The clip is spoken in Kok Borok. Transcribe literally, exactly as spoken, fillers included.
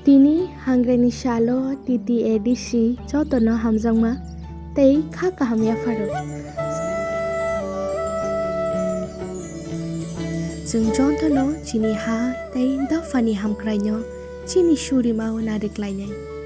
Tini hangre ni salo T T A D C jotono hamjakma tei kha kaham yapharo. Chwng jotono chini ha tei dophani hamkraino chini surima o nariklainai.